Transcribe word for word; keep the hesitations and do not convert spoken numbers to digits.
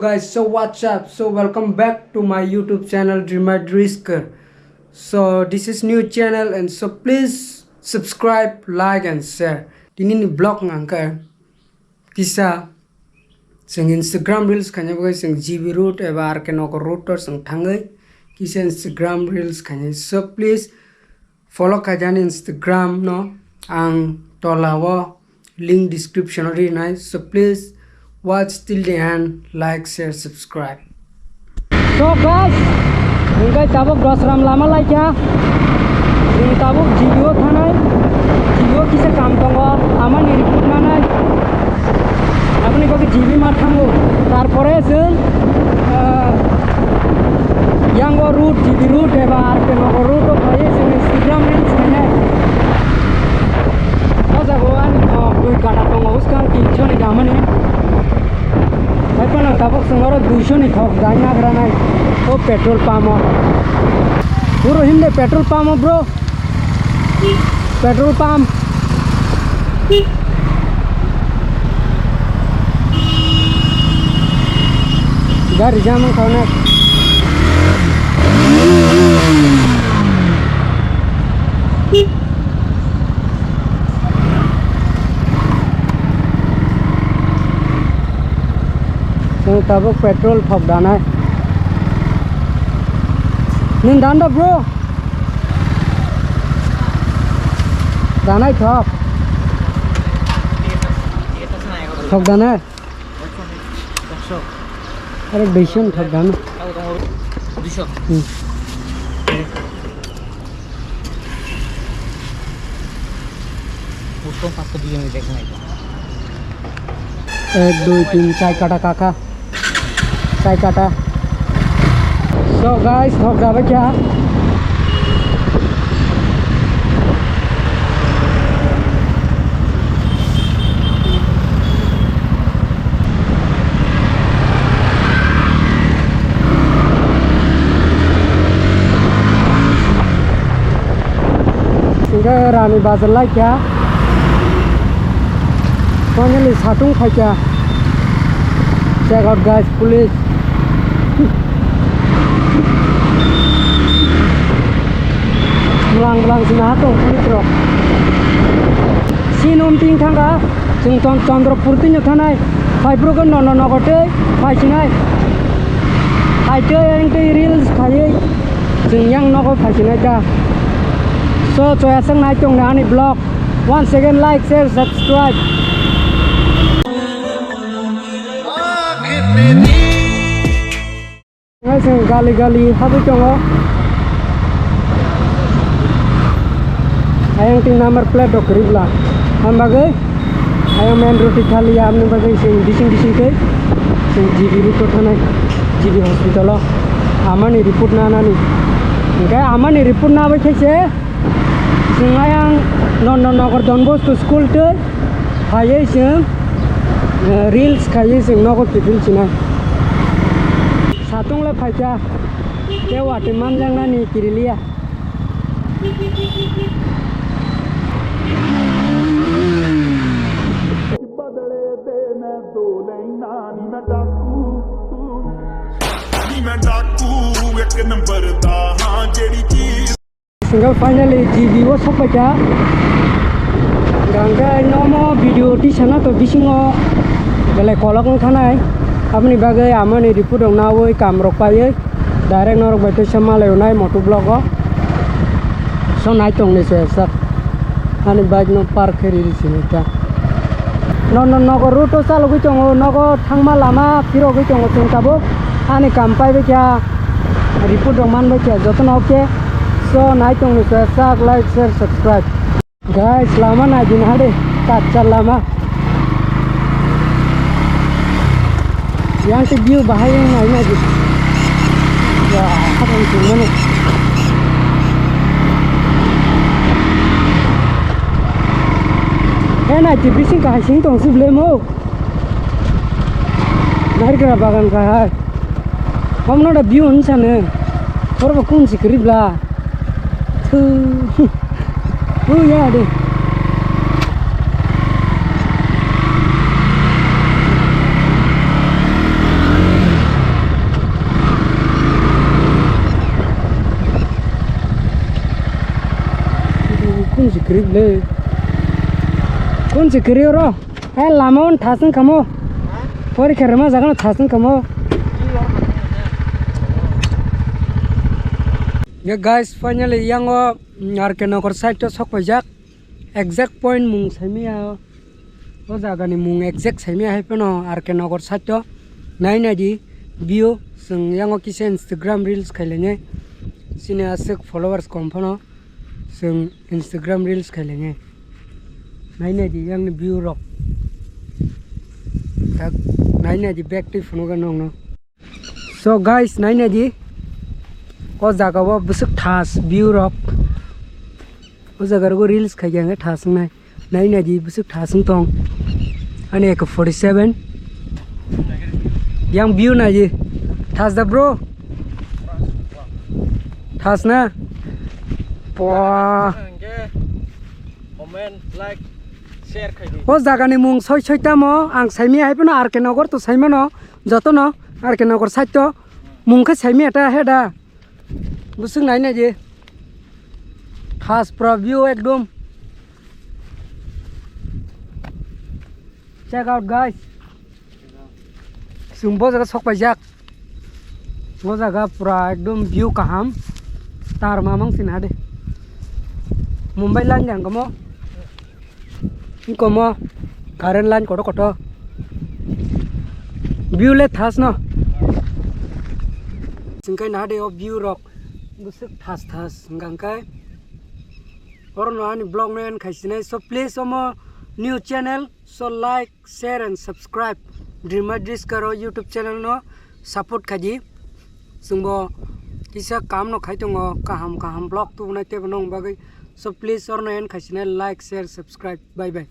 Guys, so what's up? So welcome back to my YouTube channel, Dreamer Drisker. So this is new channel, and so please subscribe, like and share. Tini ni vlog nangkha kisa chwng Instagram reels khaina bagwi chwng G B route eba R K Nagar route o chwng thangwi kisa Instagram reels khainai. So please follow khaijani Instagram no, ang tola o link description o rinai. So please watch till the end, like, share, subscribe. So guys, hingkai tabuk Dosram lama laikha. Chwng tabuk G B o thanai. G B o kisa kam tongo, amani report nanai. Aboni bagwi G B ma thango. Tarpore chwng, ah, yang o route, G B route eba R K Nagar route o phaiwi chwng Instagram reels khainai. O jaga o ani, ah, dui kata tongo, bwskang tinso ni damani. Hai phano tabuk chwng oro duiso ni thok dai nagra nai. O petrol pump o. Boro himde petrol pump o, bro. Petrol pump. Gari jam wngkha onek. Chwng tabuk petrol thok danai. Nwng dan da, bro? Danai thok. Thok danai. Are duiso ni thok dan. Hmm. Ek, dui, tin, chai kata kaka. Chai kata. So guys, thok jabai kha. Hingke Rani Bazar laikha. Finally satung phaikha. Check out guys, police. Blang blang sina ha tong police rok. Sinom ting thangkha, chwng ton Chandrapur tini thanai. Phaiphuru khe nono nogo tei phaisinai. Hai tei ayang tei reels khaiwi chwng yang nogo phaisinai ta. So, choya sak nai tong ani vlog. Once again, like, share, subscribe. Ngai chwng gali gali habwi tongo. Ayang twi number plate rok kwrwi bla. Ham bagwi ayang main road thaliya, aboni bagwi chwng bising bising twi chwng G B road o thanai, G B hospital o amani report nanani. Hwnkhe amani report nabai khe se chwng ayang Nonda Nagar Don Bosco school twi phaiwi chwng, eh, reels khaiwi chwng nogo kiphil sinai. Satung le phaikha, tei watwi manjaknani kiriliya. Hwnkhe finally G B o sokphaikha. Hwnkhe nomo video tisana to bisingo belai kolok wngkhanai. Aboni bagwi amani report rok nawi kam rok paiwi direct norok bai teisa malai unai moto vlog o. So nai tongni se sak ani bike no park khe riri sini ta. Nonda Nagar road o chalogwi tongo, nogo thangma lama phirogwi tongo chwng tabuk. Ani kam paibai kha, report rok manbai kha jotono, okay. So nai tongni se sak, like, share, subscribe. Guys, lama nai din hade, kachar lama. Yang se view bahai nai nai din. Wah, apa itu mana? Eh, nai ti bising kahai sing tong si blemo. Nairkra bagan kahai. Omno da view hin sano. Oro bo kun si kwrwi bla. Thu. Thu ya de. Grip le. Kun se kiri oro? Eh, lama on thasung kamo. Porikha rema jaga no thasung kamo. Ya guys, finally yango, mm, R K Nagar side to sok paijak. Exact point mung saimaya. O jaga ni mung exact saimaya hai phano R K Nagar side to. Nai nai di view, chwng yango kisa Instagram reels khailene. Chini aswk followers kom phano. Chwng Instagram reels khailenge. Nai nai di yang view rok. Tak nai nai di back twi phunukha nongno. So guys, nai nai di. O jaga o bwswk thas view rok. O jaga rogo reels khaikha hwnkhe thas wngnai. Nai nai di bwswk thas wng tong. Ani eko forty seven. Yang view nai di. Thas da bro. Thas na. Pua. Comment, like, share khai di. O jaga ni mung soi soi tamo ang saimaya hai phano R K Nagar to saimano jotono R K Nagar side to mung khe saimaya ta he da. Bwswk nai nai di. Thas pura view ekdom. Check out guys. Chwng bo jaga sok paijak. Bo jaga pura ekdom view kaham. Tar mamang sin hade. Mumbai line jang komo. Komo. Current line koto koto. View le thas no. Singkai nade o view rok. Bwswk thas thas hwnkha hwnkhe. Oro no ani vlog no end khaisinai. So please omo new channel. So like, share and subscribe Dreamer Driscaro YouTube channel no support khaidi. Chwngbo kisa kam no khai tongo, kaham kaham vlog tubunai tebo nong bagwi. So please orno end khaisinai like, share, subscribe. Bye bye.